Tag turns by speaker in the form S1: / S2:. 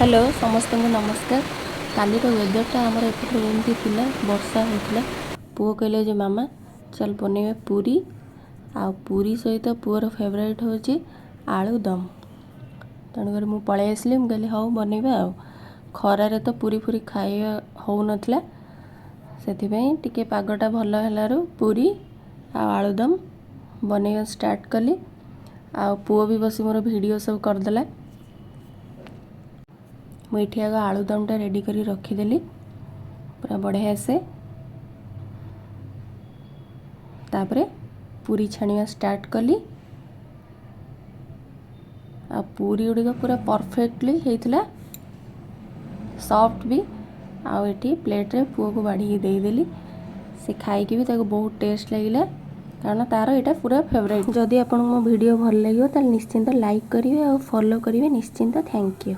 S1: Hello, ସମସ୍ତଙ୍କୁ ନମସ୍କାର। କାଲିର ୱେଦରଟା ଆମର ଏପଟରେ ଏମିତି ଥିଲା, ବର୍ଷା ହେଉଥିଲା। ପୁଅ କହିଲେ ଯେ ମାମା, ଚାଲ ବନେଇବା ପୁରୀ। ଆଉ ପୁରୀ ସହିତ ପୁଅର ଫେଭରାଇଟ୍ ହେଉଛି ଆଳୁ ଦମ୍। ତେଣୁକରି ମୁଁ ପଳେଇ ଆସିଲି। ମୁଁ କହିଲି, ହଉ ବନେଇବା। ଆଉ ଖରାରେ ତ ପୁରୀ ଫୁରୀ ଖାଇବା ହେଉନଥିଲା, ସେଥିପାଇଁ ଟିକେ ପାଗଟା ଭଲ ହେଲାରୁ ପୁରୀ ଆଉ ଆଳୁଦମ୍ ବନେଇବା ଷ୍ଟାର୍ଟ କଲି। ଆଉ ପୁଅ ବି ବସି ମୋର ଭିଡ଼ିଓ ସବୁ କରିଦେଲା। ମୁଁ ଏଠି ଆଗ ଆଳୁଦମ୍ଟା ରେଡ଼ି କରି ରଖିଦେଲି ପୁରା ବଢ଼ିଆ ସେ। ତାପରେ ପୁରୀ ଛାଣିବା ଷ୍ଟାର୍ଟ କଲି। ଆଉ ପୁରୀ ଗୁଡ଼ିକ ପୁରା ପରଫେକ୍ଟଲି ହେଇଥିଲା, ସଫ୍ଟ ବି। ଆଉ ଏଠି ପ୍ଲେଟ୍ରେ ପୁଅକୁ ବାଢ଼ିକି ଦେଇଦେଲି। ସେ ଖାଇକି ବି ତାକୁ ବହୁତ ଟେଷ୍ଟ ଲାଗିଲା, କାରଣ ତାର ଏଇଟା ପୁରା ଫେଭରାଇଟ୍। ଯଦି ଆପଣଙ୍କୁ ମୋ ଭିଡ଼ିଓ ଭଲ ଲାଗିବ, ତାହେଲେ ନିଶ୍ଚିନ୍ତ ଲାଇକ୍ କରିବେ ଆଉ ଫଲୋ କରିବେ ନିଶ୍ଚିନ୍ତ। Thank you.